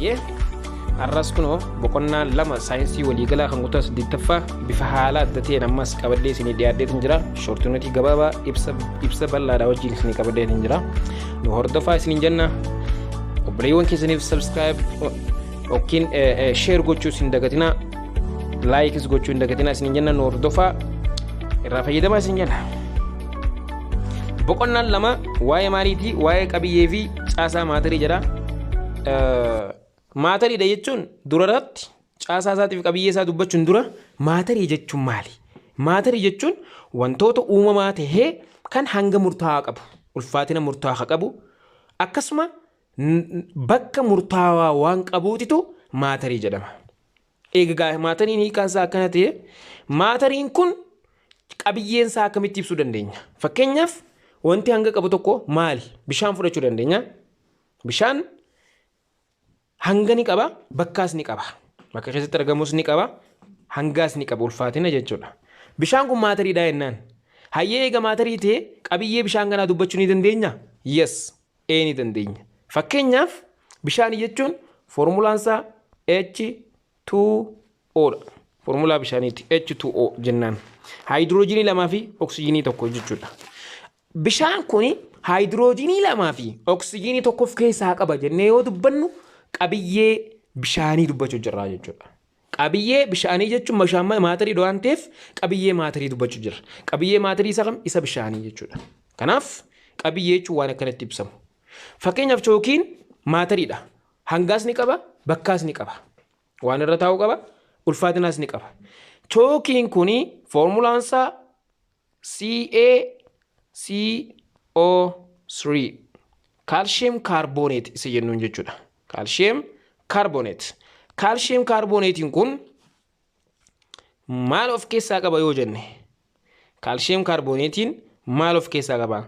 Ayyee, har'as kunoo boqonnaa 2 saayinsii waliigalaa kan kutaa 8ffaa bifa haala adda ta'een ammas qabadhee isinii dhiyaadheetin jira. Short note gabaabaa ibsa bal'aadhaa wajjin isinii qabadheetin jira. Nu hordofaa isiniin jenna. Obboleewwan keessaniif subscribe yookiin share gochuu isin dagatinaa. Like gochuu hin dagatinaa isiniin jenna. Nu hordofaa, irraa fayyadamaa isin jenna. Boqonnaan 2 waa'ee maaliitii? Waa'ee qabiyyee fi caasaa maatarii jedha. Maatariidha jechuun durarratti caasaa isaatiif qabiyyee isaa dubbachuun dura maatarii jechuun maali? Maatarii jechuun wantoota uumamaa tahee kan hanga murtaa'aa qabu, ulfaatina murtaa'aa qabu, akkasuma bakka murtaawaa waan qabuutitu maatarii jedhama. Egaa maatariin hiikaan isaa akkana ta'e, maatariin kun qabiyyeen isaa akkamitti ibsuu dandeenya? Fakkeenyaaf, wanti hanga qabu tokko maali? Bishaan fudhachuu dandeenya. Bishaan hanga ni qaba, bakkaas ni qaba. Bakka keessatti argamus ni qaba, hangaas ni qaba, ulfaatina jechuudha. Bishaan kun maatariidha jennaan. Hayyee, eega maatarii ta'e qabiyyee bishaan kanaa dubbachuu ni dandeenya? Yes, ee, ni dandeenya. Fakkeenyaaf, bishaan jechuun foormulaan isaa H2O dha. Foormulaa bishaaniiti H2O jennaan. Haayidiroojiinii lamaa fi oksijiinii tokko jechuudha. Bishaan kun haayidiroojiinii lamaa fi oksijiinii tokko of keessaa qaba jennee yoo dubbannu qabiyyee bishaanii dubbachuu jirra jechuudha. Qabiyyee bishaanii jechuun bishaan maatarii waan ta'eef qabiyyee maatarii dubbachuu jirra. Qabiyyee maatarii isa kam? Isa bishaanii jechuudha. Kanaaf qabiyyee jechuun waan akkanatti ibsamu. Fakkeenyaaf, chookiin maatariidha. Hangaas ni qaba, bakkaas ni qaba. Waan irra taa'u qaba, ulfaatinaas ni qaba. Chookiin kuni foormulaan isaa CaCO3, calcium carbonate isa jennuun jechuudha. Calcium carbonate. Calcium carbonatein kun maal of keessaa qaba yoo jenne, calcium carbonatein maal of keessaa qaba?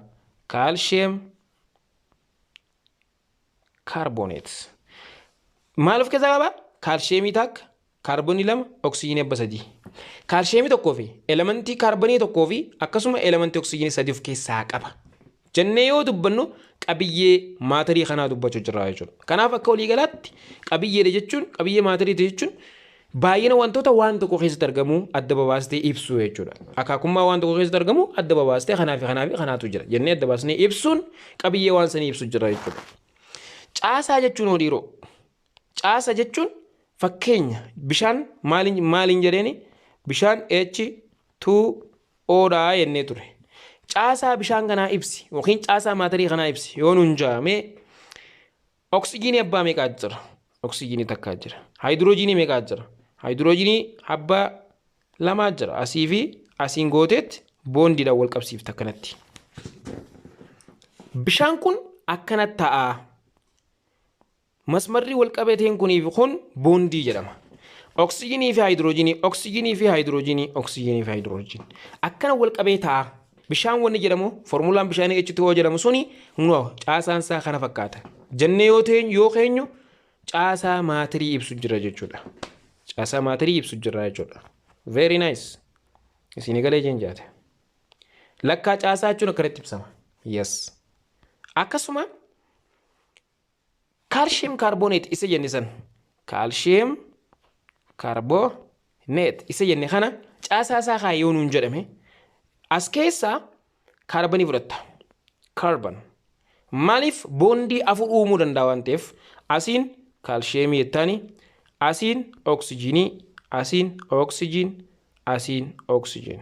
Calcium carbonate. Maal of keessaa qaba? Kaalshiyeemii takka, kaarboonii lama, oksijiinii abba sadii. Kaalshiyeemii tokkoo fi elementii kaarboonii tokkoo fi akkasuma elementii oksijiinii sadii of keessaa qaba jennee yoo dubbannu qabiyyee maatarii kanaa dubbachuu jirra jechuudha. Kanaaf akka waliigalaatti qabiyyeedha jechuun, qabiyyee maatariiti jechuun baay'ina wantoota waan tokko keessatti argamu adda babaastee ibsuu jechuudha. Akaakummaa waan tokko keessatti argamu adda babaastee kanaa fi kanaa fi kanaatu jira jennee adda baasnee ibsuun qabiyyee waan sanii ibsu jira jechuudha. Caasaa jechuun hoo dhiiroo? Caasa jechuun fakkeenya bishaan maaliin maaliin jedheeni, bishaan H2O dha jennee ture. Caasaa bishaan kanaa ibsi yookiin caasaa maatarii kanaa ibsi yoo nuun jaamee, oksijiinii abbaa meeqaa jira? Oksijiinii takkaa jira. Haayidiroojiinii meeqaa jira? Haayidiroojiinii abbaa lamaa jira. Asii fi asiin gooteetti boondiidhaan wal qabsiifta akkanatti. Bishaan kun akkana ta'a. Masmarri wal qabateen kunii fi kun boondii jedhama. Oksijiinii fi haayidiroojiinii, oksijiinii fi haayidiroojiinii, oksijiinii fi haayidiroojiinii. Akkana wal qabee ta'a. Bishaan wanni jedhamu, formulaan bishaanii H2O jedhamu suni hunoo caasaan isaa kana fakkaata. Jennee yoo ta'e yoo keenyu caasaa maatirii ibsu jira jechuudha. Caasaa maatirii ibsu jira jechuudha. Very nice. Isin galee jeen jaate. Lakkaa caasaa jechuun akkanatti ibsama. Yes. Akkasuma calcium carbonate isa jenne san, calcium carbonate isa jenne kana caasaa isaa kaayyoo nuun jedhame, as keessaa kaarbanii fudhatta. Carbon. Maaliif? Boondii afur uumuu danda'a waan ta'eef, asiin kaalshiyeemii jettaani, asiin oksijiinii, asiin oksijiin, asiin oksijiin.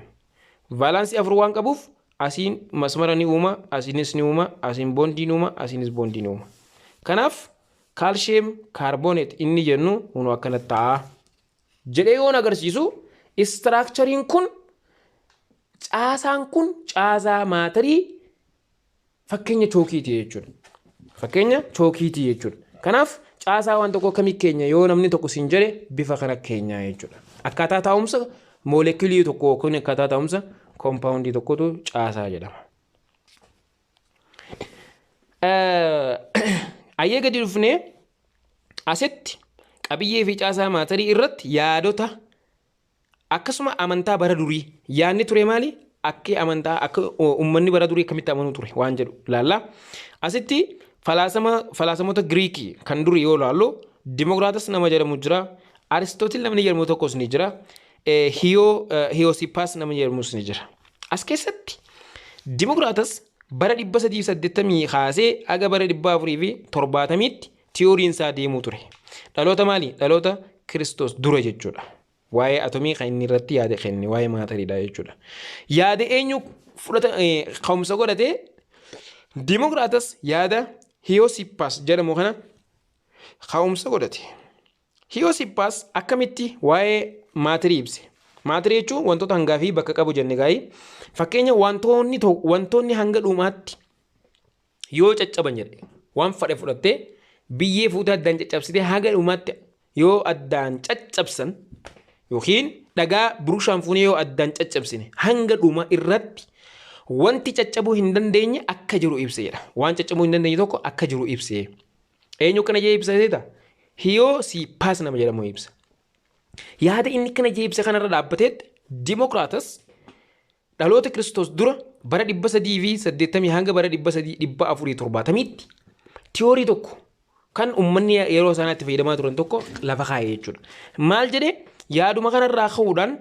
Vaalaansii afur waan qabuuf asiin masmara ni uuma, asiinis ni uuma, asiin boondii ni uuma, asiinis boondii ni uuma. Kanaaf calcium carbonate inni jennu hunoo akkanatti ta'a jedhee yoon agarsiisu, structureiin kun, caasaan kun caasaa maatarii fakkeenya chookiiti jechuudha. Fakkeenya chookiiti jechuudha. Kanaaf caasaa waan tokko akkamii keenya yoo namni tokko siin jedhe, bifa kana keenya jechuudha. Akkaataa taa'umsa moolekilii tokko yookiin akkaataa taa'umsa koompaawundii tokkotu caasaa jedhama. Ayyee, gadi dhufnee asitti qabiyyee fi caasaa maatarii irratti yaadota akkasuma amantaa bara durii yaadni ture maali? Akka amantaa akka uummanni bara durii akkamitti amanuu ture waan jedhu ilaalla. Asitti falaasamoota Giriikii kan durii yoo ilaallu, Dimokiraatas nama jedhamu jira. Aristootil namni jedhamu tokkos ni jira. Hiyoosipaas nama jedhamus ni jira. As keessatti Dimokiraatas bara 380 kaasee haga bara 470tti tiyooriin isaa deemuu ture. Dhaloota maali? Dhaloota Kiristoos dura jechuudha. Waa'ee atomii kan inni irratti yaada kenne waa'ee maatariidha jechuudha. Yaada eenyu fudhata ka'umsa godhatee Dimokiraatas yaada Hiyoosipaas jedhamu kana ka'umsa godhate. Hiyoosipaas akkamitti waa'ee maatirii ibse? Maatirii jechuun wantoota hangaa fi bakka qabu jenne gaa'ii. Fakkeenya wantoonni hanga dhumaatti yoo caccaban jedhe waan fadhe fudhattee biyyee fuutee addaan caccabsitee haga dhumaatti yoo addaan caccabsan yookiin dhagaa burushaan fuunee yoo addaan caccabsine hanga dhuma irratti wanti caccabuu hin dandeenye akka jiru ibse jedha. Waan caccabuu hin dandeenye tokko akka jiru ibse. Eenyu akkana jedhee ibsa seeta? Hiyoosipaas nama jedhamu ibsa. Yaada inni akkana jedhee ibsa kanarra dhaabbateetti Dimokiraatas dhaloota Kiristoos dura bara 380 hanga bara 300 470tti tiyoorii tokko kan uummanni yeroo sanaatti fayyadamaa turan tokko lafa kaa'e jechuudha. Maal jedhee yaaduma kanarraa ka'uudhaan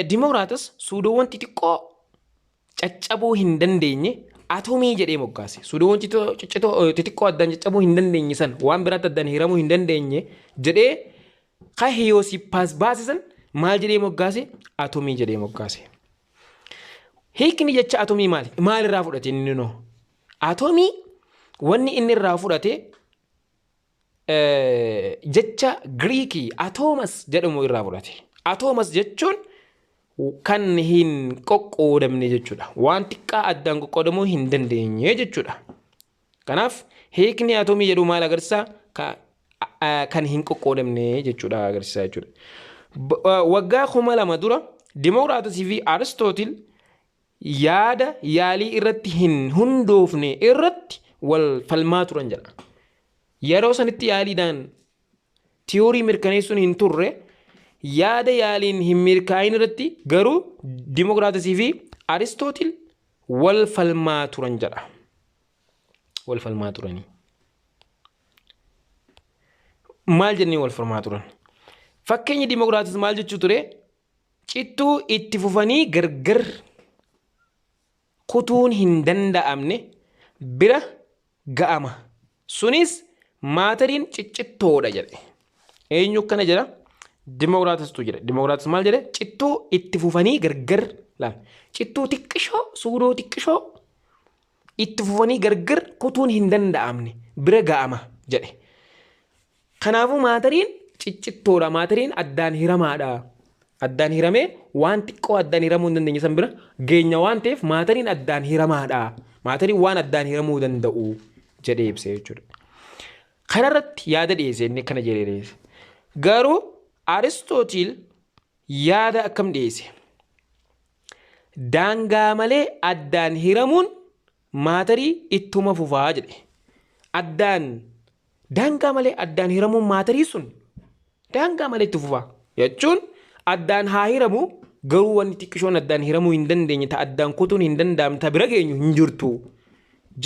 Dimokiraatas suudoowwan xixiqqoo caccabuu hin dandeenye atomii jedhee moggaase. Suudoowwan xixiqqoo addaan caccabuu hin dandeenye san waan biraatti addaan hiramuu hin dandeenye jedhee ka Hiyoosipaas baase san maal jedhee moggaase? Atomii jedhee moggaase. Hiikni jecha atomii maali? Maalirraa fudhate inni noo? Atomii wanni inni irraa fudhate jecha Giriikii atoomas jedhamu irraa fudhate. Atoomas jechuun kan hin qoqqoodamne jechuudha. Waan xiqqaa addaan qoqqoodamuu hin dandeenye jechuudha. Kanaaf hiikni atomii jedhu maal agarsiisa? Kan hin qoqqoodamne jechuudha agarsiisa jechuudha. Waggaa 2000 dura Dimokiraatasii fi Aristootil yaada yaalii irratti hin hundoofne irratti wal falmaa turan jedha. Yeroo sanitti yaaliidhaan tiyoorii mirkaneessuun hin turre yaada yaaliin hin mirkaa'in irratti garuu Dimokiraatasii fi Aristootil wal falmaa turan jedha. Wal falmaa turanii. Maal jennee wal falmaa turan? Fakkeenyi Dimokiraatis maal jechuu ture? Cittuu itti fufanii gargar kutuun hin danda'amne bira ga'ama. Sunis maatariin ciccittoodha jedhe. Eenyu akkana jedha? Dimokiraatistu jedhe. Dimokiraatis maal jedhe? Cittuu itti fufanii gargar laal. Cittuu xiqqishoo, suudoo xiqqishoo itti fufanii gargar kutuun hin danda'amne bira ga'ama jedhe. Kanaafuu maatariin ciccittoodha. Maatariin addaan hiramaadha. Addaan hiramee waan xiqqoo addaan hiramuu hin dandeenye san bira geenya waan ta'eef maatariin addaan hiramaadha. Maatariin waan addaan hiramuu danda'u jedhee ibse jechuudha. Kanarratti yaada dhiyeesse inni akkana jedhee dhiyeesse. Garuu Aristootil yaada akkam dhiyeesse? Daangaa malee addaan hiramuun maatarii ittuma fufaa jedhe. Addaan daangaa malee addaan hiramuun maatarii sun daangaa malee itti fufaa jechuun addaan haa hiramu garuu wanni xiqqishoon addaan hiramuu hin dandeenye ta addaan kutuun hin danda'amne ta bira geenyu hin jirtu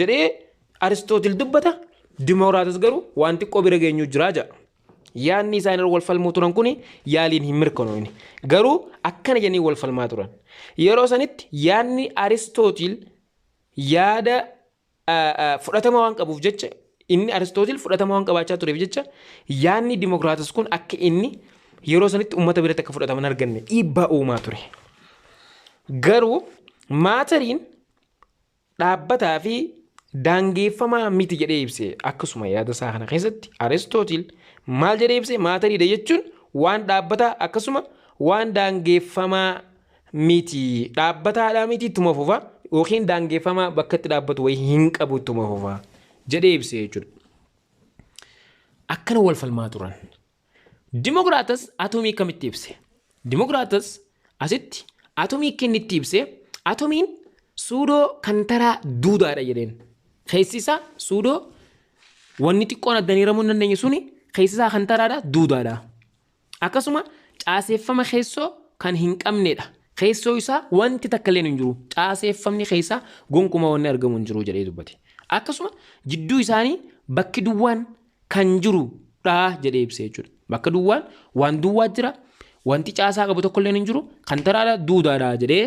jedhee Aristootil dubbata. Dimokiraatis garuu waan xiqqoo bira geenyu jiraa jedha. Yaadni isaan irra wal falmuu turan kun yaaliin hin mirkanoofne. Garuu akkana jedhanii wal falmaa turan. Yeroo sanitti yaadni Aristootil yaada fudhatama waan qabuuf jecha inni Aristootil fudhatama waan qabaachaa tureef jecha yaadni Dimokiraatis kun akka inni yeroo sanitti uummata biratti akka fudhatama hin arganne dhiibbaa uumaa ture. Garuu maatariin dhaabbataa fi daangeeffamaa miti jedhee ibse. Akkasuma yaada isaa kana keessatti Aristootil maal jedhee ibse? Maatariidha jechuun waan dhaabbataa akkasuma waan daangeeffamaa miti. Dhaabbataadhaa miti ittuma fufa yookiin daangeeffamaa bakka itti dhaabbatu wayii hin qabu ittuma fufa jedhee ibse jechuudha. Akkana wal falmaa turan. Dimokiraatas atomii akkamitti ibse? Dimokiraatas asitti atomii akka inni itti ibse atomiin suudoo kantaraa duudaadha jedheen. Keessi isaa suudoo wanni xiqqoon addaan hiramuu hin dandeenye suni keessi isaa kantaraadha duudaadha. Akkasuma caaseeffama keessoo kan hin qabnedha. Keessoo isaa wanti takka illee hin jiru. Caaseeffamni keessaa gonkumaa wanni argamu hin jiru jedhee dubbate. Akkasuma jidduu isaanii bakki duwwaan kan jirudha jedhee ibsa jechuudha. Bakka duwwaan waan duwwaa jira, wanti caasaa qabu tokkollee hin jiru, kan taraadha, duudaadha jedhee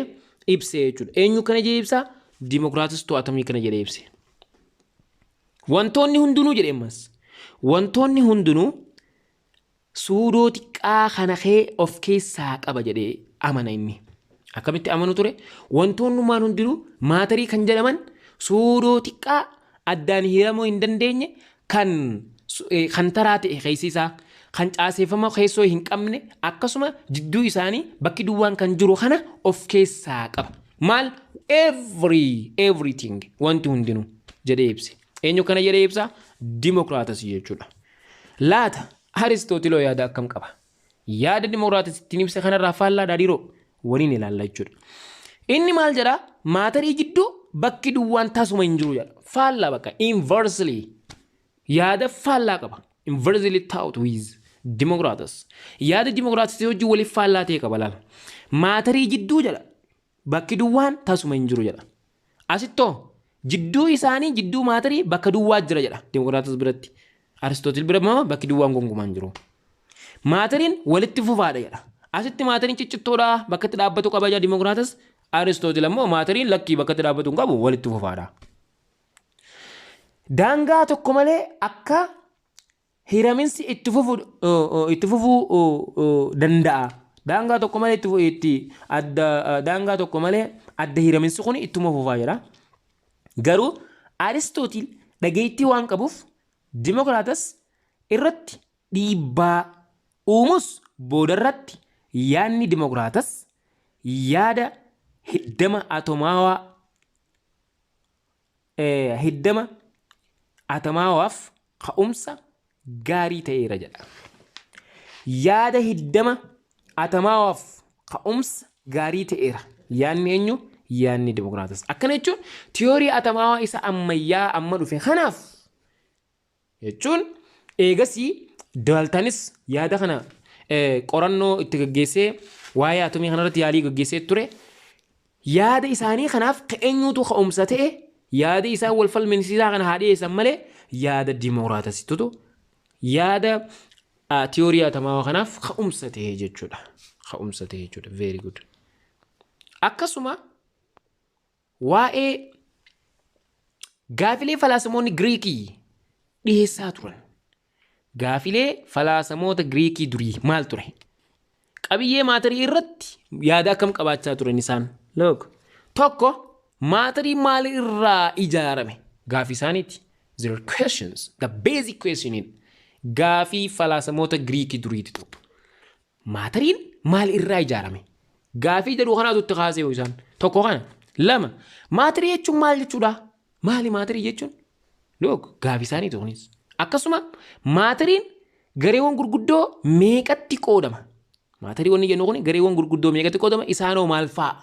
ibse jechuudha. Eenyu kana jedhee ibsa? Dimokiraatis atomii kana jedhee ibse. Wantoonni hundinuu jedhee ammas, wantoonni hundinuu suudoo xiqqaa kana kee of keessaa qaba jedhee amana inni. Akkamitti amanu ture? Wantoonni hundinuu maatarii kan jedhaman suudoo xiqqaa addaan hiramuu hin dandeenye, kan taraa ta'e, keessi isaa kan caaseeffama keessoo hin qabne, akkasuma jidduu isaanii bakki duwwaan kan jiru kana of keessaa qaba. Maal? Everything, wanti hundinuu jedhee ibse. Eenyu kana jedhee ibsa? Dimokiraatas jechuudha. Laata Aristootiloo yaada akkam qaba? Yaada Dimokiraatas ittiin ibsa kanarraa faallaadhaa dhiiroo waliin ilaalla jechuudha. Inni maal jedhaa? Maatarii jidduu bakki duwwaan tasuma hin jiru jedha. Faallaa bakka inversely yaada faallaa qaba. Inversely thought with Democritus. Yaada Democritus wajjin waliif faallaa ta'e qaba laala. Maatarii jidduu jedha. Bakki duwwaan tasuma hin jiru jedha. Asittoo jidduu isaanii, jidduu maatarii bakka duwwaa jira jedha Democritus biratti. Aristootil bira immoo bakki duwwaan gonkumaa hin jiru. Maatariin walitti fufaadha jedha. Asitti maatariin ciccittoodha, bakka itti dhaabbatu qaba jedha Democritus. Aristootil ammoo maatariin lakkii, bakka itti dhaabbatu hin qabu, walitti fufaadha. Daangaa tokko malee akka hiraminsi itti fufuu danda'a. Daangaa tokko malee itti adda, daangaa tokko malee adda hiraminsi kun ittuma fufaa jedha. Garuu Aristootil dhageettii waan qabuuf Dimokiraatas irratti dhiibbaa uumuus, boodarratti yaadni Dimokiraatas yaada hiddama atomaawaaf ka'umsa gaarii ta'eera jedha. Yaada hiddama atomaawaaf ka'umsa gaarii ta'eera. Yaadni eenyu? Yaadni Dimokiraatas. Akkana jechuun tiyoorii atomaawaa isa ammayyaa amma dhufe kanaaf jechuun, eegasii Daaltanis yaada kana qorannoo itti gaggeessee waa'ee atomii kanarratti yaalii gaggeessee ture. Yaada isaanii kanaaf eenyutu ka'umsa ta'e? Yaada isaan wal falmisiisaa kana haa dhiyeessan malee, yaada Dimokiraatasitutu yaada tiyoorii atomaawaa kanaaf ka'umsa ta'e jechuudha. Ka'umsa ta'e jechuudha. Very good. Akkasuma waa'ee gaafilee falaasamoonni Giriikii dhiyeessaa turan. Gaafilee falaasamoota Giriikii durii maal ture? Qabiyyee maatarii irratti yaada akkam qabaachaa turan isaan? Look. Tokko, maatarii maal irraa ijaarame? Gaafii isaaniiti. Their questions, the basic question, gaafii falaasamoota Giriikii duriiti tokko. Maatariin maal irraa ijaarame? Gaafii jedhu kanaatu itti kaasee isaan. Tokko kana. Lama, maatarii jechuun maal jechuudha? Maali maatarii jechuun? Look, gaafii isaaniiti kunis. Akkasuma maatariin gareewwan gurguddoo meeqatti qoodama? Maatarii wanni jennu kun gareewwan gurguddoo meeqatti qoodama? Isaanoo maal fa'a?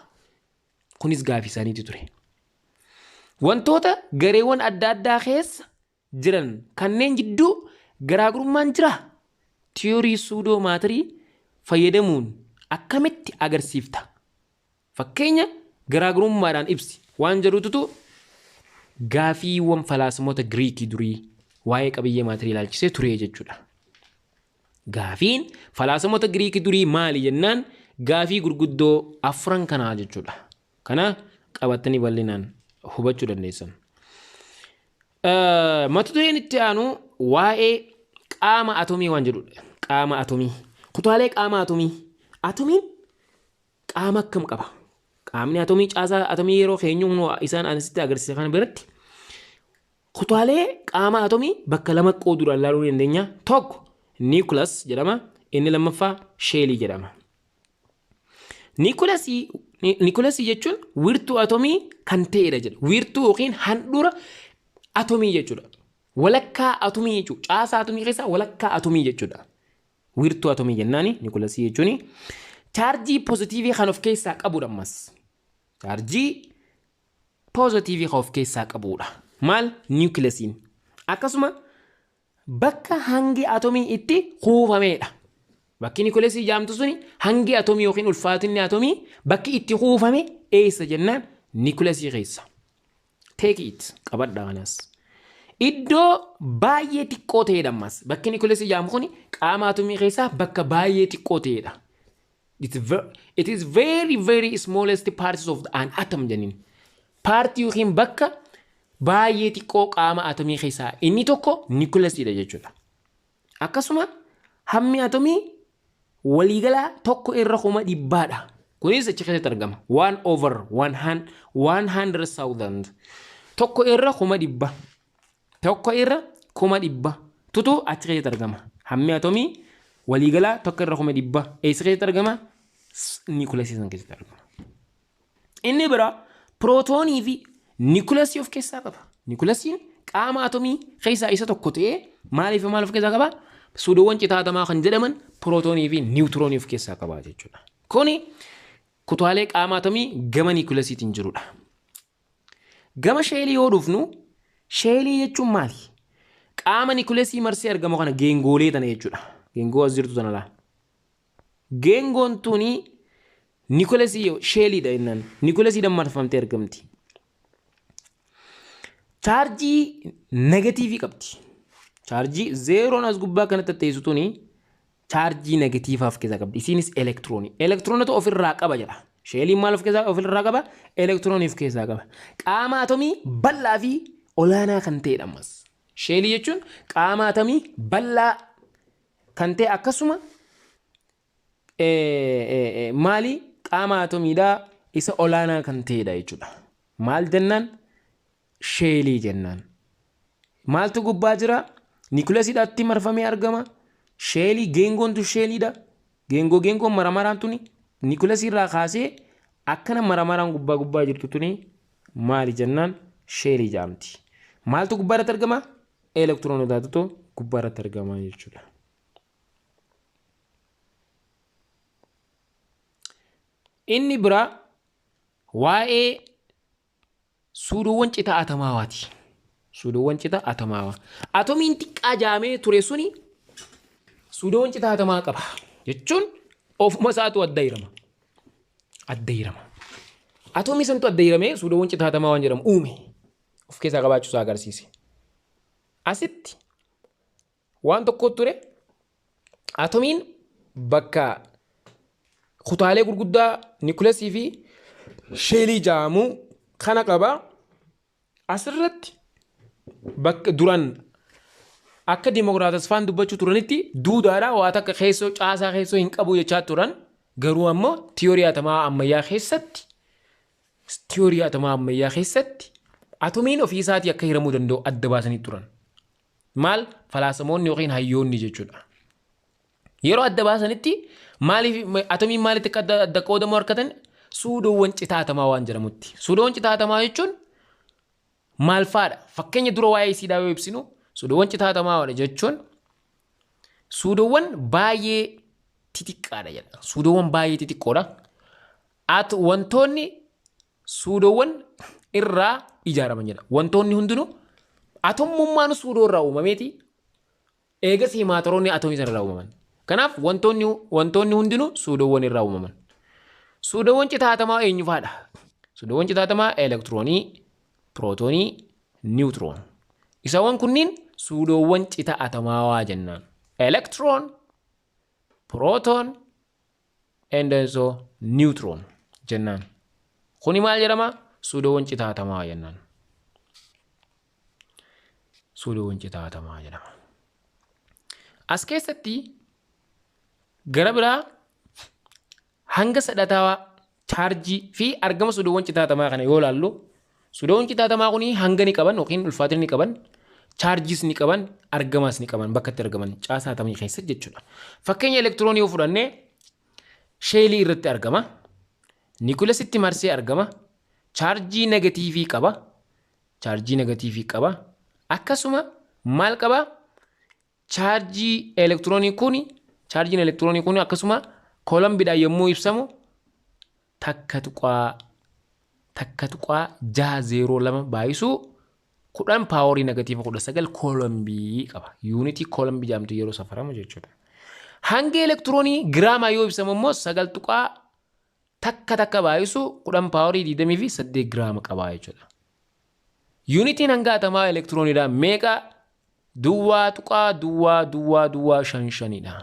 Kunis gaafii isaaniiti ture. Wantoota gareewwan adda addaa keessa jiran kanneen jidduu garaagarummaan jira. Tiyoorii suudoo maatarii fayyadamuun akkamitti agarsiifta? Fakkeenya garaagarummaadhaan ibsi waan jedhututu gaafiiwwan falaasamoota Giriikii durii waa'ee qabiyyee maatarii ilaalchisee ture jechuudha. Gaafiin falaasamoota Giriikii durii maali jennaan, gaafii gurguddoo afran kanaa jechuudha. Kana qabattanii bal'inaan hubachuu dandeessan. Mata dureen itti aanu waa'ee qaama atomii waan jedhudha. Qaama atomii. Kutaalee qaama atomii. Atomiin qaama akkam qaba? Qaamni atomii, caasaa atomii yeroo keenyu isaan asitti agarsiisa kana biratti kutaalee qaama atomii bakka lama qooduudhaan ilaaluu dandeenya. Tokko niikulas jedhama. Inni lammaffaa sheelii jedhama. Niikulasii jechuun wiirtuu atomii kan ta'edha jedha. Wiirtuu yookiin handhuura atomii jechuudha. Walakkaa atomii jechuudha. Caasaa atomii keessaa walakkaa atomii jechuudha. Wiirtuu atomii jennaani niikulasii jechuun chaarjii poozitiivii kan of keessaa qabudha ammas. Chaarjii poozitiivii kan of keessaa qabudha. Maal niikulasiin? Akkasuma bakka hangi atomii itti kuufamedha. Bakki niikulasii jedhamtu suni hangi atomii yookiin ulfaatinni atomii bakki itti kuufame eessa jennaan, niikulasii keessa. Take it, qabadha kanas. Iddoo baay'ee xiqqoo ta'edha ammas. Bakki niikuleesii jedhamu kun qaama atomii keessaa bakka baay'ee xiqqoo ta'edha. It is very very smallest parts of an atom jennin. Paartii yookiin bakka baay'ee xiqqoo qaama atomii keessaa inni tokko niikuleesiidha jechuudha. Akkasuma hammi atomii waliigalaa 1/100,000dha. Kunis achi keessatti argama. One over one hundred thousand. 1/100,000. 1/100,000. Tutu achi keessatti argama. Hammi atomii waliigalaa 1/100,000. Eessa keessatti argama? Niikuleesii san keessatti argama. Inni biraa pirootoonii fi niikuleesii of keessaa qaba. Niikuleesiin qaama atomii keessaa isa tokko ta'ee maaliif maal of keessaa qaba? Suudoowwan citaatamaa kan jedhaman pirootoonii fi niwutiroonii of keessaa qaba jechuudha. Kuni kutaalee qaama atomii gama niikuleesiitiin jirudha. Gama sheelii yoo dhufnu, sheelii jechuun maali? Qaama niikuleesii marsee argamu kana geengoolee tana jechuudha. Geengoo as jirtu tana laa. Geengoon tuni niikuleesii sheeliidha jennaan. Niikuleesiidhaan marfamtee argamti. Chaarjii negatiivii qabdi. Chaarjii zeeroon as gubbaa kanatti teessu tuni chaarjii negatiivaa of keessaa qabdi. Isiinis elektiroonii. Elektiroonota ofirraa qaba jedha. Sheeliin maal of keessaa ofirraa qaba? Elektiroonii of keessaa qaba. Qaama atomii bal'aa fi olaanaa kan ta'edha ammas. Sheelii jechuun qaama atomii bal'aa kan ta'e, akkasuma maali, qaama atomiidhaa isa olaanaa kan ta'edha jechuudha. Maal jennaan? Sheelii jennaan. Maaltu gubbaa jira? Niikuleesiidhaatti marfamee argama. Sheelii geengoontu sheeliidha. Geengoo geengoon maramaraan tuni niikuleesii irraa kaasee akkana maramaraan gubbaa gubbaa jirtu tuni maali jennaan, sheelii jedhamti. Maaltu gubbaa irratti argama? Elektiroonotaatu gubbaa irratti argama jechuudha. Inni biraa waa'ee suudoowwan citaa atomaawaati. Suudoowwan citaa atomaawaa. Atomiin xiqqaa jaamee ture suni suudoowwan citaa atomaa qaba. Jechuun ofuma isaatu adda hirama. Adda hirama. Atomii santu adda hiramee suudoowwan citaa atomaa waan jedhamu uume. Of keessaa qabaachuu isaa agarsiise. Asitti waan tokko ture, atomiin bakka kutaalee gurguddaa niikuleesii fi sheelii jedhamu kana qaba. Asirratti bakka duran akka Dimokiraatas faan dubbachuu turanitti duudaadhaa waa takka keessoo caasaa keessoo hin qabu jechaa turan, garuu ammoo tiyoorii atamaa ammayyaa keessatti atomiin ofii isaatii akka hiramuu danda'u adda baasanii turan. Maal, falaasamoonni yookiin hayyoonni jechuudha. Yeroo adda baasanitti maaliif atomiin maalitti akka adda qoodamu argatan? Suudoowwan citaa atamaa waan jedhamutti. Suudoowwan citaa atamaa jechuun maal fa'aadha? Fakkeenya dura waa'ee isiidhaa yoo ibsinu, suudoowwan citaa atamaa jechuun suudoowwan baay'ee xixiqqaadha jedha. Suudoowwan baay'ee xixiqqoodha. At wantoonni suudoowwan irraa ijaaraman jedha. Wantoonni hundinuu atomummaan suudoo irraa uumameeti. Eegas maataroonni atomii sana irraa uumaman. Kanaaf wantoonni hundinuu suudoowwan irraa uumaman. Suudoowwan citaa atamaa eenyu fa'aadha? Suudoowwan citaa atamaa elektiroonii, pirootoonii, niwutiroon. Isaawwan kunniin suudoowwan cita atamaawaa jennaan. Electron, proton, and also neutron jennaan. Kuni maal jedhama? Suudoowwan cita atamaa jennaan. Suudoowwan cita atamaa jedhama. As keessatti gara biraa hanga sadhataawaa, chaarjii fi argama suudoowwan cita atamaa kana yoo ilaallu, suudoowwan cita atamaa kun hanga ni qaban yookiin ulfaatina ni qaban, chaarjiis ni qaban, argamaas ni qaban, bakka itti argaman caasaa atomii keessa jechuudha. Fakkeenya elektiroonii yoo fudhanne, sheelii irratti argama. Niikuleesitti marsee argama. Chaarjii negatiivii qaba. Chaarjii negatiivii qaba. Akkasuma maal qaba? Chaarjii elektiroonii kuni, chaarjiin elektiroonii kuni akkasuma koolombiidhaan yommuu ibsamu 1.1602 baay'isuu 10 paaworii negatiiva 19 koolombii qaba. Yuunitii koolombii jedhamtu yeroo safaramu jechuudha. Hangi elektiroonii giraamaa yoo ibsamu immoo 9.11 baay'isuu 10 paaworii 28 giraama qaba jechuudha. Yuunitiin hanga atamaa elektirooniidha meeqa? 0.00055dha.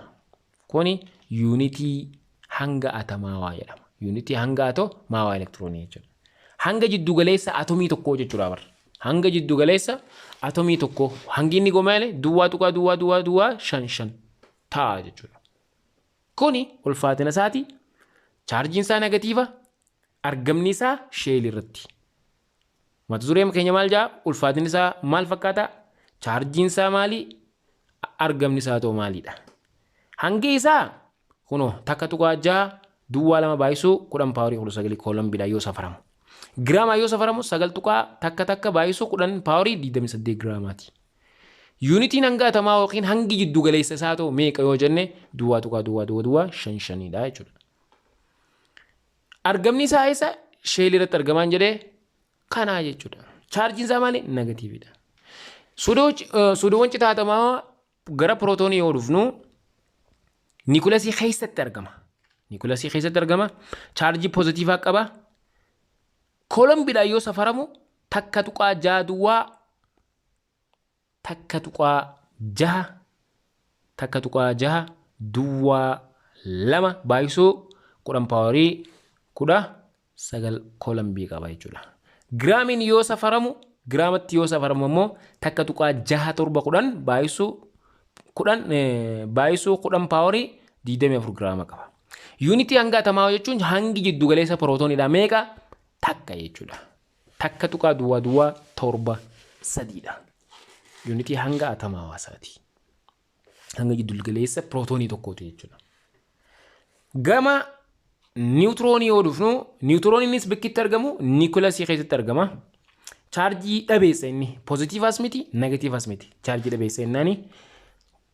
Kuni yuunitii hanga atamaawaa jedhama. Yuunitii hanga atomaawaa elektiroonii jechuudha. Hanga jiddugaleessa atomii tokkoo jechuudha bara. Hanga jiddugaleessa atomii tokkoo hangi inni gomaale 0.00055 ta'a jechuudha. Kuni ulfaatina isaati. Chaarjiin isaa negatiiva. Argamni isaa sheelii irratti. Mata dureen keenya maal jedha? Ulfaatinni isaa maal fakkaata? Chaarjiin isaa maali? Argamni isaa ta'u maalidha? Hangi isaa kunoo 1.602 baay'isuu 10 paawarii 19 koolombiidha yoo safaramu. Giraamaa yoo safaramu 9.11 baay'isuu 10 paawarii 28 giraamaati. Yuunitiin hanga atamaa yookiin hangi jiddu galeessa isaa ta'u meeqa yoo jenne 0.00055dha jechuudha. Argamni isaa eessa? Sheelii irratti argamaan jedhee kanaa jechuudha. Chaarjiin isaa maali? Negatiividha. Suudoowwan citaa atamaa gara pirootoonii yoo dhufnu niikulasii keessatti argama. Niikulasii keessatti argama. Chaarjii poozitiivaa qaba. Koolombiidhaan yoo safaramu 1.6 duwwaa 1.6 1.602 baay'isuu 10 paawarii 19 koolombii qaba jechuudha. Giraamiin yoo safaramu, giraamatti yoo safaramu immoo 1.67 10 baay'isuu 10 baay'isuu 10 paawarii 24 giraama qaba. Yuunitii hanga atamaa jechuun hangi jiddu galeessa pirootooniidha meeqa? Takka jechuudha. 1.0073dha. Yuunitii hanga atamaa hawaasaati. Hanga jiddu galeessa pirootoonii tokkooti jechuudha. Gama niwutiroonii yoo dhufnu, niwutirooniinis bakki argamu niikulasii keessatti argama. Chaarjii dhabeessa inni poozitiivaas miti, negatiivaas miti. Chaarjii dhabeessa innaani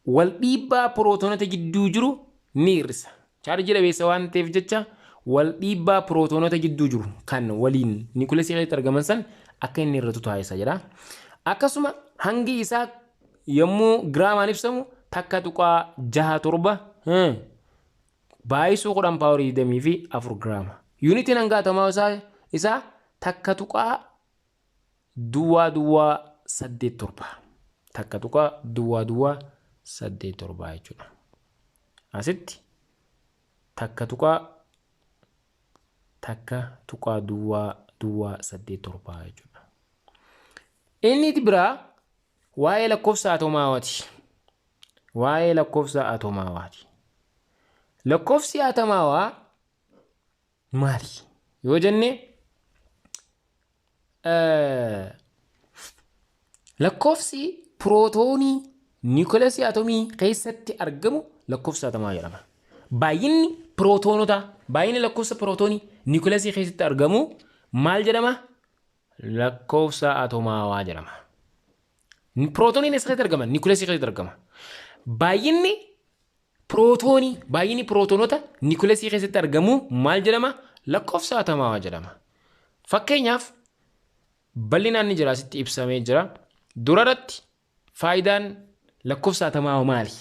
wal dhiibbaa pirootoonota gidduu jiru ni hir'isa. Chaarjii dhabeessa waan ta'eef jecha wal dhiibbaa pirootoonota gidduu jiru kan waliin niikulasii keessatti argaman san akka inni hir'atu taasisa jedha. Akkasuma hangi isaa yommuu giraamaan ibsamu 1.67 baay'isuu 10 paawarii 24 giraama. Yuunitiin hanga atamaa isaa 1.0087. 1.0087 jechuudha. Asitti 1.00087 jechuudha. Inni biraa waa'ee lakkoofsa atomaawaati. Waa'ee lakkoofsa atomaawaati. Lakkoofsi atomaawaa maali yoo jenne, lakkoofsi pirootoonii niikulasii atomii keessatti argamu lakkoofsa atomaa jedhama. Baay'inni pirootoonota, baay'inni lakkoofsa pirootoonii niikulasii keessatti argamu maal jedhama? Lakkoofsa atomaawaa jedhama. Pirootooniin eessa keessatti argama? Niikulasii keessatti argama. Baay'inni pirootoonii, baay'inni pirootoonota niikulasii keessatti argamu maal jedhama? Lakkoofsa atomaawaa jedhama. Fakkeenyaaf bal'inaan ni jira, asitti ibsamee jira. Durarratti faayidaan lakkoofsa atomaawaa maali?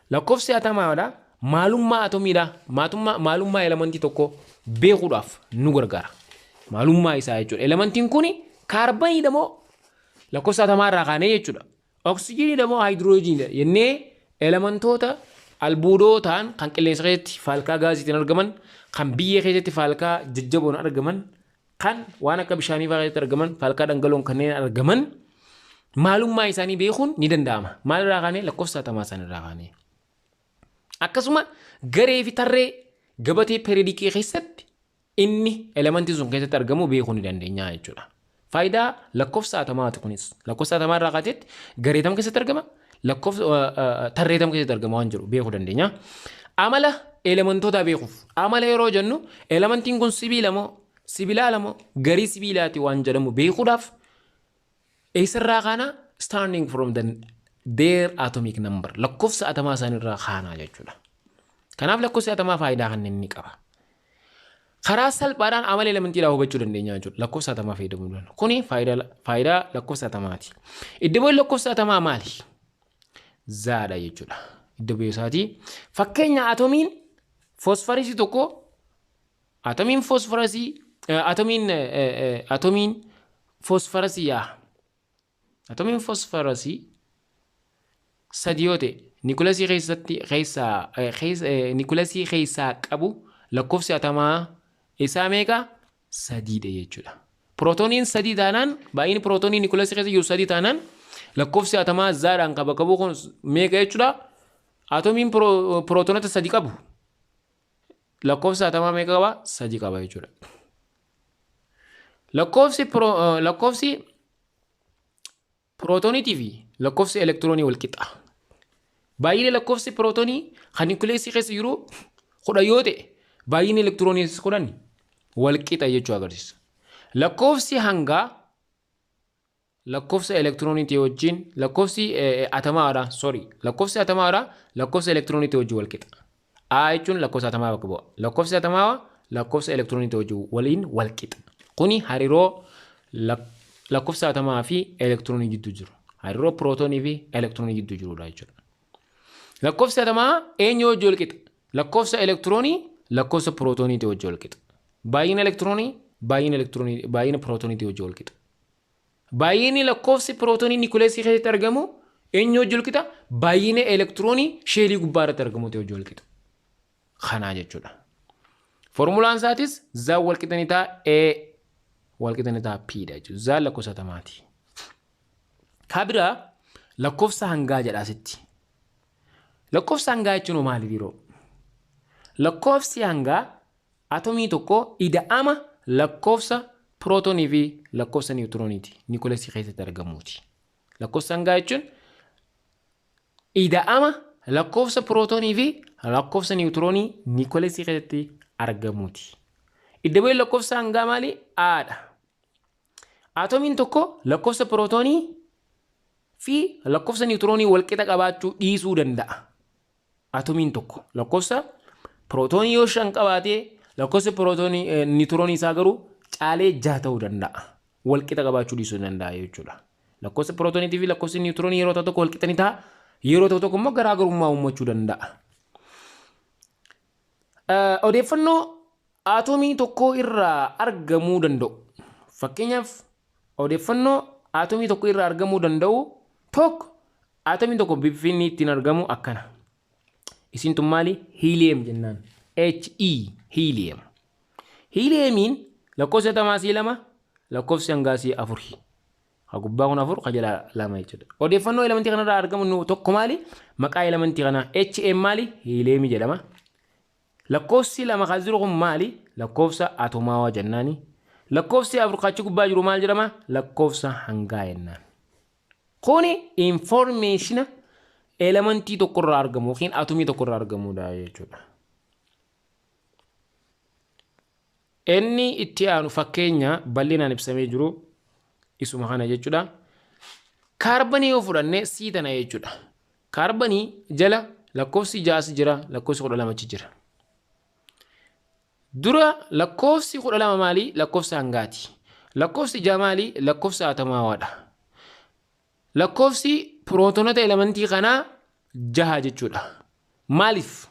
Lakkoofsi atomaawaadha maalummaa atomiidha. Maalummaa elementii tokko beekuudhaaf nu gargaara. Maalummaa isaa jechuudha. Elementiin kun kaarbaniidha moo, lakkoofsa atomaa irraa kaanee jechuudha, oksijiiniidha moo haayidiroojiiniidha jennee elementoota albuudoo ta'an kan qilleensa keessatti faalkaa gaaziitiin argaman, kan biyyee keessatti faalkaa jajjaboon argaman, kan waan akka bishaanii fa'aa keessatti argaman, faalkaa dhangala'oon kanneen argaman maalummaa isaanii beekuun ni danda'ama. Maal irraa kaanee? Lakkoofsa atomaa isaanii irraa kaanee. Akkasuma garee fi tarree gabatee pereedikii keessatti inni elementiin sun keessatti argamu beekuu ni dandeenya jechuudha. Faayidaa lakkoofsa atomaati kunis. Lakkoofsa atomaa irraa kaateetti garee tam keessatti argama, lakkoofsa tarree tam keessatti argama waan jiru beekuu dandeenya. Amala elementootaa beekuuf. Amala yeroo jennu elementiin kun sibiila moo sibilaala moo garii sibiilaati waan jedhamu beekuudhaaf eessarraa kaana? Starting from their atomic number, lakkoofsa atomaa isaaniirraa kaanaa jechuudha. Kanaaf lakkoofsi atomaa faayidaa kanneen ni qaba. Karaa salphaadhaan amala elementiidhaa hubachuu dandeenya jechuudha. Lakkoofsa atomaa fayyadamuudhaan. Kuni faayidaa lakkoofsa atomaati. Iddo bu'een lakkoofsa atomaa maali? Zaadha jechuudha. Iddo bu'ee isaatii. Fakkeenya atomiin foosfarisii tokko, atomiin foosfarasii, atomiin Foosfarasii yaa. Atomiin foosfarasii 3 yoo ta'e nikulasii keessatti keessaa nikulasii keessaa qabu lakkoofsi atamaa isaa meeqa? 3dha jechuudha. Pirootooniin 3 taanaan, baay'inni pirootoonii nikulasii keessa jiru 3 taanaan, lakkoofsi atamaa zaadhaan qaba qabu kun meeqa jechuudha? Atomiin pirootoonota 3 qabu lakkoofsa atamaa meeqa qaba? 3 qaba jechuudha. Lakkoofsi pirootooniitii fi lakkoofsi elektiroonii wal qixa. Baay'inni lakkoofsi pirootoonii kan nikuleesii keessa jiru 10 yoo ta'e, baay'inni elektiroonii 10 wal qixa jechuu agarsiisa. Lakkoofsi hangaa lakkoofsa elektirooniitii wajjin, lakkoofsi atamaadha, sorry, lakkoofsi atamaadha lakkoofsa elektirooniitii wajjin wal qixa. A jechuun lakkoofsa atamaa bakka bu'a. Lakkoofsi atamaa lakkoofsa elektirooniitii wajjin waliin wal qixa. Kuni hariiroo lakkoofsa atamaa fi elektiroonii gidduu jiru. Hariiroo pirootoonii fi elektiroonii gidduu jirudha jechuudha. Lakkoofsi atamaa eenyu wajjin wal qixa? Lakkoofsa elektiroonii lakkoofsa pirootooniitii wajjin wal qixa. Baay'ina elektiroonii baay'ina elektiroonii baay'ina pirootooniitii wajjin wal qixa. Baay'inni lakkoofsi pirootoonii nikuleesii keessatti argamu eenyu wajjin wal qixa? Baay'ina elektiroonii sheelii gubbaa irratti argamu wajjin wal qixa. Kanaa jechuudha. Formulaan isaatis Z wal qixa ni ta'a A wal qixa ni ta'a P dha jechuudha. Z lakkoofsa atamaati. Ka biraa lakkoofsa hangaa jedha asitti. Lakkoofsa hangaa jechuun maali biroo? Lakkoofsi hangaa atomii tokko ida'ama lakkoofsa pirootoonii fi lakkoofsa niwutirooniiti. Nikuleesii keessatti argamuuti. Lakkoofsa hangaa jechuun ida'ama lakkoofsa pirootoonii fi lakkoofsa niwutiroonii nikuleesii keessatti argamuuti. Idda bu'een lakkoofsa hangaa maali? A dha. Atomiin tokko lakkoofsa pirootoonii fi lakkoofsa niwutiroonii walqixa qabaachuu dhiisuu danda'a. Atomiin tokko lakkoofsa pirootoonii yoo 5 qabaate, lakkoofsa pirootoonii niwutiroonii isaa garuu caalee 6 ta'uu danda'a. Walqixa qabaachuu dhiisuu danda'a jechuudha. Lakkoofsa pirootooniitii fi lakkoofsi niwutiroonii yeroo tokko walqixa ni ta'a. Yeroo tokko tokko immoo garaagarummaa uummachuu danda'a. Odeeffannoo atomii tokko irraa argamuu danda'u. Fakkeenyaaf, odeeffannoo atomii tokko irraa argamuu danda'u tokko, atomiin tokko bifi inni ittiin argamu akkana. Isin tun maali? Helium jennaan. He, helium. Heliumiin lakkoofsi atamaa sii 2, lakkoofsi hangaa sii 4. Ka gubbaa kun 4, ka jalaa 2 jechuudha. Odeeffannoo elementii kanarraa argamu nu tokko maali? Maqaa elementii kanaa HM maali? Heliumii jedhama. Lakkoofsi 2 kan jiru kun maali? Lakkoofsa atomaawaa jennaani. Lakkoofsi 4 kachi gubbaa jiru maal jedhama? Lakkoofsa hangaa jennaan. Kuni information elementii tokkorraa argamu yookiin atomii tokkorraa argamudha jechuudha. Inni itti aanu fakkeenya bal'inaan ibsamee jiru isuma kana jechuudha. Kaarbanii yoo fudhanne sii tana jechuudha. Kaarbanii jala lakkoofsi 6 jira, lakkoofsi 12 achi jira. Dura lakkoofsi 12 maali? Lakkoofsa hangaati. Lakkoofsi 6 maali? Lakkoofsa atomaawaadha. Lakkoofsi pirootoonota elementii kanaa 6 jechuudha. Maaliif?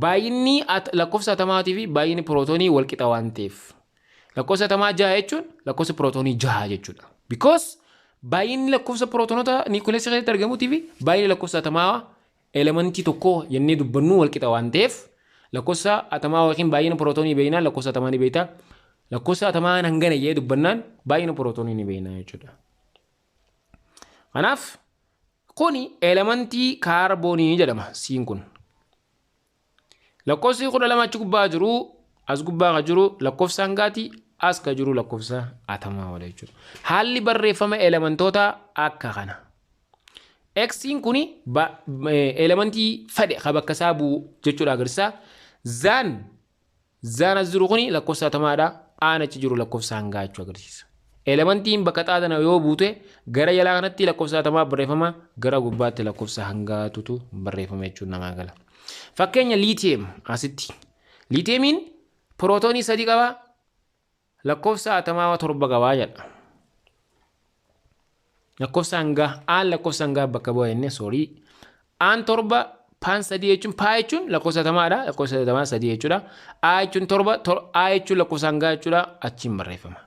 Baay'inni lakkoofsa atomaatii fi baay'inni pirootoonii wal qixa waan ta'eef. Lakkoofsa atamaa 6 jechuun lakkoofsa pirootoonii 6 jechuudha. Because baay'inni lakkoofsa pirootoonota niikuleesii keessatti argamuutii fi baay'inni lakkoofsa atamaa elementii tokkoo jennee dubbannu wal qixa waan ta'eef, lakkoofsa atamaa yookiin baay'ina pirootoonii beeknaan lakkoofsa atamaa ni beekta. Lakkoofsa atamaa hangana jee dubbannaan baay'ina pirootoonii ni beekna jechuudha. Kanaaf kuni elementii kaarboonii jedhama siin kun. Lakkoofsi 12 achi gubbaa jiru, as gubbaa ka jiru lakkoofsa hangaati, as ka jiru lakkoofsa atamaa wala jechuudha. Haalli barreeffama elementoota akka kana. Xiin kuni elementii fedhe ka bakka isaa bu'u jechuudha agarsiisa. Zaan as jiru kuni lakkoofsa atamaadha. Aan achi jiru lakkoofsa hangaa jechuu agarsiisa. Elementiin bakka xaatana yoo buute, gara jalaa kanatti lakkoofsa atamaa barreeffama, gara gubbaatti lakkoofsa hangaatutu barreeffama jechuun namaa gala. Fakkeenya lithium asitti. Liitiyeemiin pirootoonii 3 qaba, lakkoofsa atamaa 7 qabaa jedha. Lakkoofsa hangaa aan lakkoofsa hangaa bakka bu'a jennee, sorry. Aan 7, paan 3 jechuun, paa jechuun lakkoofsa atamaadha. Lakkoofsa atamaa 3 jechuudha. A jechuun 7, A jechuun lakkoofsa hangaa jechuudha. Achiin barreeffama.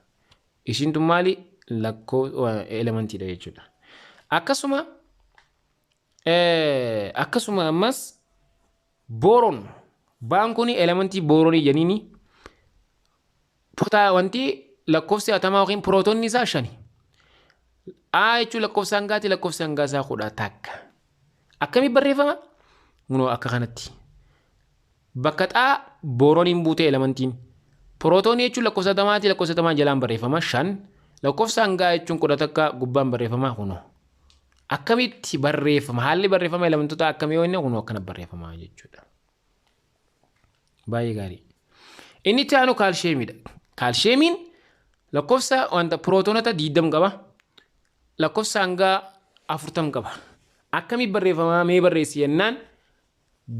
Ishiin tun maali? Lakkoo elementiidha jechuudha. Akkasuma akkasuma ammas booroon baan kun elementii booronii jeniini potaa wanti lakkoofsi atamaa yookiin pirootoonni isaa shani. A jechuun lakkoofsa hangaati, lakkoofsi hangaa isaa 11. Akkamitti barreeffama? Kunoo akka kanatti. Bakka xaa booroniin buutee elementiin. Pirootoonii jechuun lakkoofsa atamaati, lakkoofsa atamaa jalaan barreeffama 5. Lakkoofsa hangaa jechuun 11 gubbaan barreeffama kunoo. Akkamitti barreeffama? Haalli barreeffama elementoota akkamii yoo inni kunoo akkana barreeffama jechuudha. Baay'ee gaarii. Inni itti aanu kaalsheemiidha. Kaalsheemiin lakkoofsa wanta pirootoonota 20 qaba. Lakkoofsa hangaa 40 qaba. Akkamitti barreeffama mee barreessi jennaan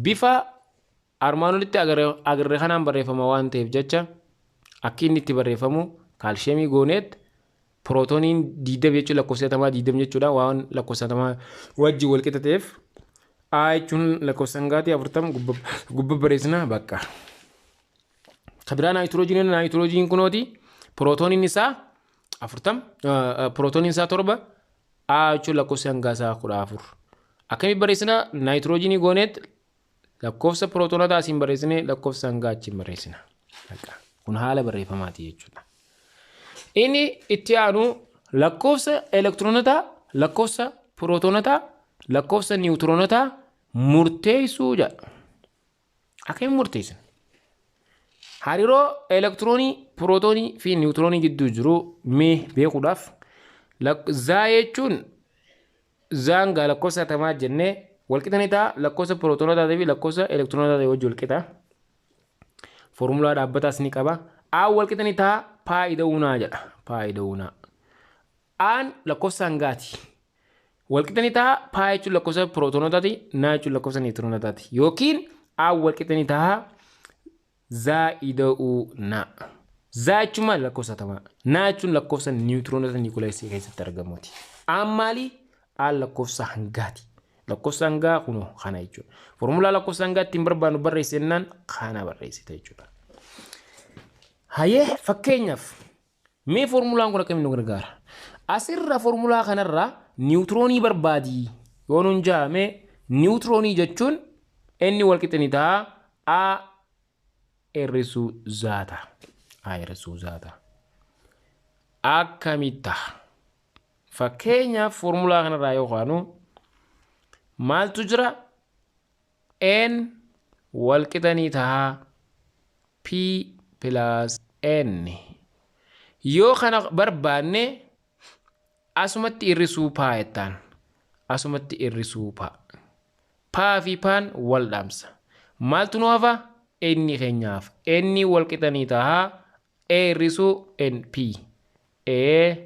bifa armaan olitti agarre kanaan barreeffama waan ta'eef jecha akki inni itti barreeffamu kaalsheemii gooneet pirootooniin 20 jechuun lakkoofsa atamaa 20 jechuudha waan lakkoofsa atamaa wajjin wal qixa ta'eef A jechuun lakkoofsa hangaatii 40 gubba barreessina bakka. Ka biraa naayitiroojiiniin naayitiroojiin kunooti pirootooniin isaa 40 pirootooniin isaa 7 A jechuun lakkoofsi hangaa isaa 14. Akkamitti barreessina? Naayitiroojiinii gooneet lakkoofsa pirootonotaa asiin barreessine lakkoofsa hangaa achiin barreessina. Bakka. Kun haala barreeffamaati jechuudha. Inni itti aanu lakkoofsa elektiroonotaa, lakkoofsa pirootonotaa, lakkoofsa niwutiroonotaa murteessuu jedha. Akkamiin murteessina? Hariiroo elektiroonii, pirootoonii fi niwutiroonii gidduu jiru mee beekuudhaaf zaa jechuun zaan gaa lakkoofsa atamaa jennee walqixa ni ta'a lakkoofsa pirootonotaa fi lakkoofsa elektiroonotaa wajjin walqixa. Foormulaa dhaabbataas ni qaba. A walqixa ni ta'a paa ida'uunaa jedha. Paa ida'uunaa. Aan lakkoofsa hangaati. Walqixa ni ta'a paa jechuun lakkoofsa pirootonotaati, naa jechuun lakkoofsa niwutiroonotaati. Yookiin A walqixa ni ta'a zaa ida'uu na. Zaa jechuun maali? Lakkoofsa atamaa. Naa jechuun lakkoofsa niwutiroonota niikuleesii keessatti argamuuti. Aan maali? Aan lakkoofsa hangaati. Lakkoofsa hangaa kunoo kana jechuudha. Foormulaa lakkoofsa hangaa ittiin barbaadnu barreessi jennaan kana barreessita jechuudha. Hayee fakkeenyaaf Mee foormulaan kun akkamiin nu gargaara? Asirra foormulaa kanarraa niwutiroonii barbaadi yoo nuun jaame niwutiroonii jechuun inni walqixa ni ta'a A hir'isuu zaata. A hir'isuu zaata. Akkamitti ta'a? Fakkeenyaaf foormulaa kanarraa yoo kaanu maaltu jira? N walqixa ni ta'a P plus N. Yoo kana barbaanne asumatti hir'isuu paa jettaan. Asumatti hir'isuu paa. Paa fi paan wal dhaamsa. Maaltu nu hafa? N keenyaaf. N walqixa ni ta'a A hir'isuu N P. A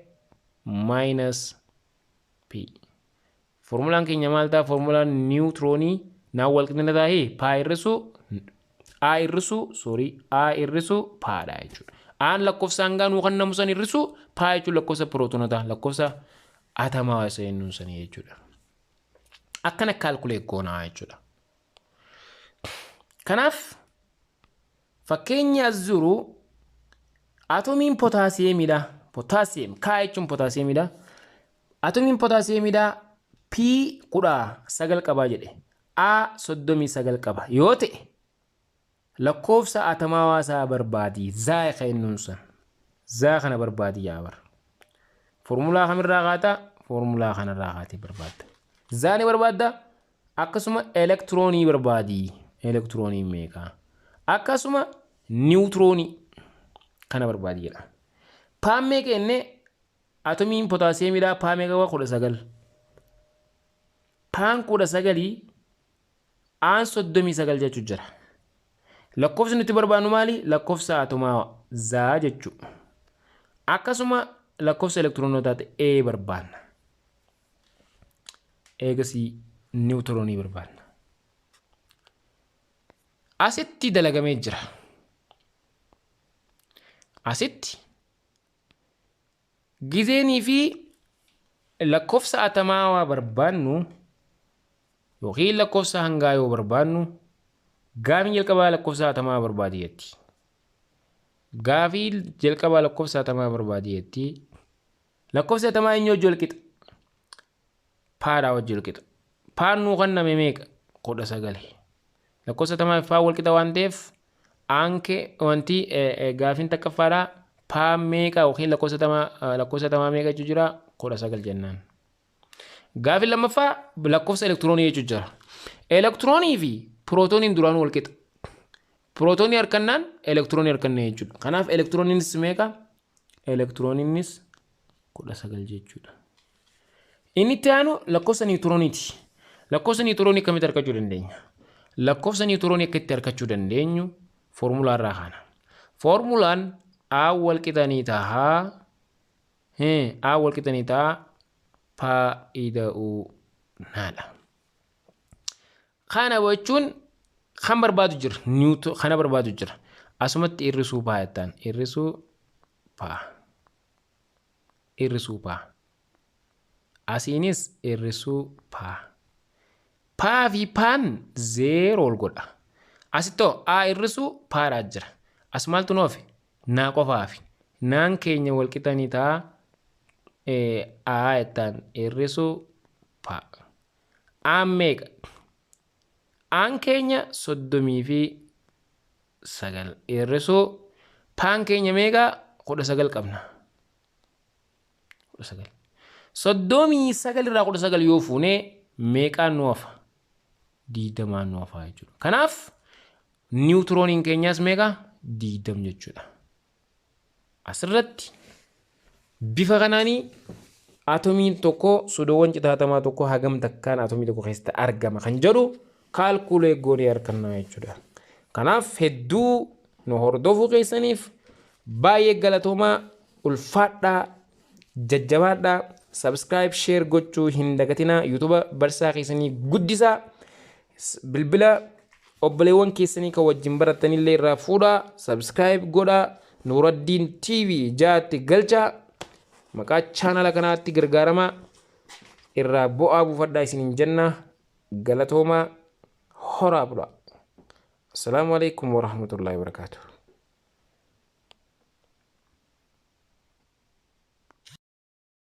minus P. Foormulaan keenya maal ta'a? Foormulaan niwutiroonii naan wal qixxina taa'ee paa hir'isuu A hir'isuu sorry A hir'isuu paadha jechuudha. Aan lakkoofsa hangaa nuu kennamu san hir'isuu paa jechuun lakkoofsa pirootonotaa lakkoofsa atamaa isa jennuun sanii jechuudha. Akkana kaalkuleet goonaa jechuudha. Kanaaf Fakkeenyi as jiru atomiin potaasiyeemiidha. Potaasiyeem K jechuun potaasiyeemiidha. Atomiin potaasiyeemiidha P 19 qabaa jedhe. A 39 qaba yoo ta'e lakkoofsa atamaawaa isaa barbaadi. Zaa kennuun san. Zaa kana barbaadi yaa bar. Foormulaa kamirraa kaata? Foormulaa kanarraa kaatee barbaadda. Zaa ni barbaadda? Akkasuma elektiroonii barbaadi. Elektiroonii meeqa? Akkasuma niwutiroonii kana barbaadi jedha. Paan meeqa jennee atomiin potaasiyeemiidhaa paa meeqa qaba? 19. Paan 19 aan 39 jechuu jira. Lakkoofsi nuti barbaadnu maali? Lakkoofsa atomaa zaa jechuudha. Akkasuma lakkoofsa elektiroonotaa E barbaanna. Eegasii niwutiroonii barbaanna. Asitti dalagamee jira. Asitti gizeenii fi lakkoofsa atamaawaa barbaannu yookiin lakkoofsa hangaa yoo barbaannu gaafin jalqabaa lakkoofsa atamaa barbaadi jetti. Gaafii jalqabaa lakkoofsa atamaa barbaadi jetti. Lakkoofsa atamaa eenyu wajji wal qixa? Paadhaa wajji wal qixa. Paan nuu kenname meeqa? 19. Lakkoofsa atamaa fi paan wal qixa waan ta'eef aankee wanti gaafiin takkaffaadhaa paan meeqa yookiin lakkoofsa atamaa meeqa jechuu jira? 19 jennaan. Gaafiin lammaffaa lakkoofsa elektiroonii jechuu jira. Elektiroonii fi pirootooniin duraanuu wal qixa. Pirootoonii harkannaan elektiroonii harkanne jechuudha. Kanaaf elektirooniinis meeqa? Elektirooniinis 19 jechuudha. Inni itti aanu lakkoofsa niwutirooniiti. Lakkoofsa niwutiroonii akkamitti argachuu dandeenya? Lakkoofsa niwutiroonii akka itti argachuu dandeenyu foormulaa irraa kaana. Foormulaan A wal qixa ni ta'a. A wal qixa ni ta'a. Paa ida'uu naadha. Kana jechuun kan barbaadu jira. Niwuto kana barbaadu jira. Asumatti hir'isuu paa jettaan. Hir'isuu paa. Hir'isuu paa. Asiinis hir'isuu paa. Paa fi paan zeeroo ol godha. Asittoo A hir'isuu paadhaa jira. As maaltu nu hafe? Naa qofa hafe. Naan keenya wal qixa ni ta'a. A jettaan hir'isuu paa. Aan meeqa? Aan keenya 39 hir'isuu paan keenya meeqa? 19 qabna. 19. 39 irraa 19 yoo fuune meeqaan nu hafa? 20n nu hafa jechuudha. Kanaaf niwutirooniin keenyaas meeqa? 20 jechuudha. Asirratti bifa kanaanii atomiin tokko sudoowwan citaatamaa tokko hagam takkaan atomii tokko keessatti argama kan jedhu calculate goonee argannaa jechuudha. Kanaaf hedduu nu hordofuu keessaniif baay'ee galatoomaa, ulfaadhaa, jajjabaadhaa, subscribe, share gochuu hin dagatinaa. YouTube barsaa keessanii guddisaa, bilbila obboleewwan keessanii kan wajjin barattanillee irraa fuudhaa, subscribe godhaa, Nuuraddiin TV jaatti galchaa, maqaa chaanala kanaatti gargaaramaa, irraa bu'aa buufadhaa isiniin jenna. Galatoomaa, horaa bulaa. Assalaamu alaikum warahmatullaahi wabarakaatuh.